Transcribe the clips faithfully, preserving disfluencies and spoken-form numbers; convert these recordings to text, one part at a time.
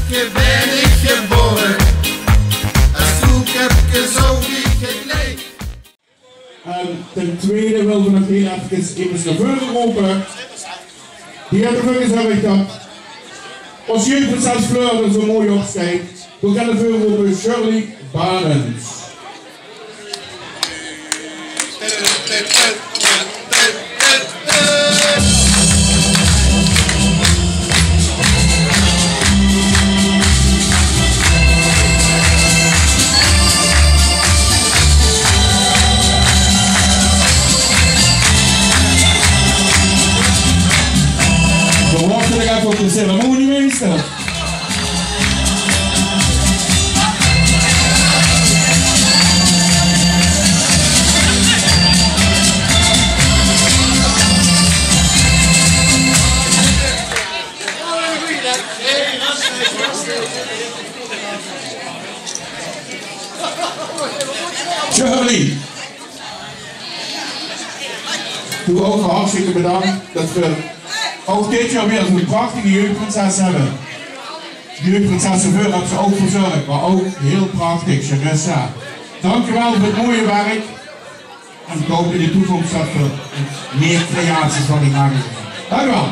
Ge bèn ich gebore, 't koekepke zo wie gekleid. En ten twiede wille v'r nog hiel efkes emes nao veure rope. Die höbbe v'r gezörg det ós jeugdprinses Fleur d'r zo mooi opsjijnt. V'r gaon nao veure rope Shirley Barends. V'r wachte nog effe op de ceremoniemeester. Shirley. Doe ouch hartstikke bedank det v'r ouch dit jaor weer zoe'n prachtige jeugdprinses höbbe. De jeugdprinses Fleur haet ze ouch verzörg, mer ouch hiel prachtig, Charissa. Dankjewel veur 't mooie werk. En ich haop in de toekóms det v'r nog mieë creaties van dich make. Dankjewel.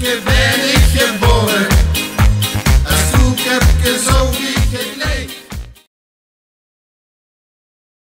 Ge bèn ich gebore,